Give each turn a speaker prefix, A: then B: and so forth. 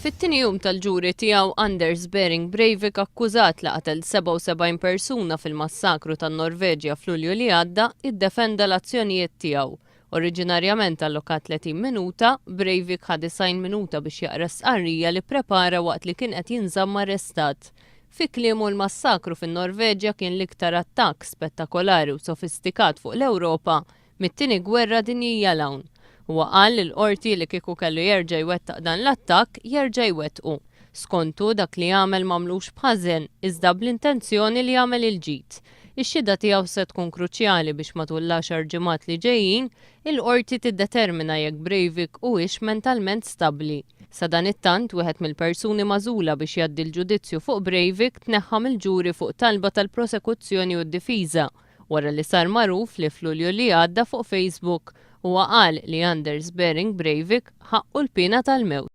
A: Fit-tieni jum tal-ġuri tiegħu Anders Behring Breivik akkużat li qatel 77 persuna fil-massakru tan-Norveġja f'Lulju li għadda, iddefenda l-azzjonijiet tiegħu. Oriġinarjament allokat 30 minuta, Breivik ħa 90 minuta biex jaqra stqarrija li pprepara waqt li kien qed jinżamm arrestat. Fi kliemu l-massakru fin-Norveġja kien l-iktar attakk spettakolari u sofistikat fuq l-Ewropa mit-Tieni Gwerra Dinjija 'l hawn. Huwa qal lill-Qorti li kieku kellu jerġa' jwettaq dan l-attakk, jerġa' jwettqu. Skontu, dak li għamel m'għamlux b'ħażen, iżda bl-intenzjoni li jagħmel il-ġid. Ix-xhieda tiegħu se tkun kruċjali biex matul l-għaxar ġimgħat li ġejjin, il-Qorti tiddetermina jekk Breivik huwiex mentalment stabbli. Sadanittant, wieħed mill-persuni magħżula biex jgħaddi l-ġudizzju fuq Breivik tneħħa mill-ġuri fuq talba tal-prosekuzzjoni u d-difiża wara li sar magħruf li f'Lulju li għadda fuq Facebook huwa qal li Anders Behring Breivik ħaqqu l-piena tal-mewt.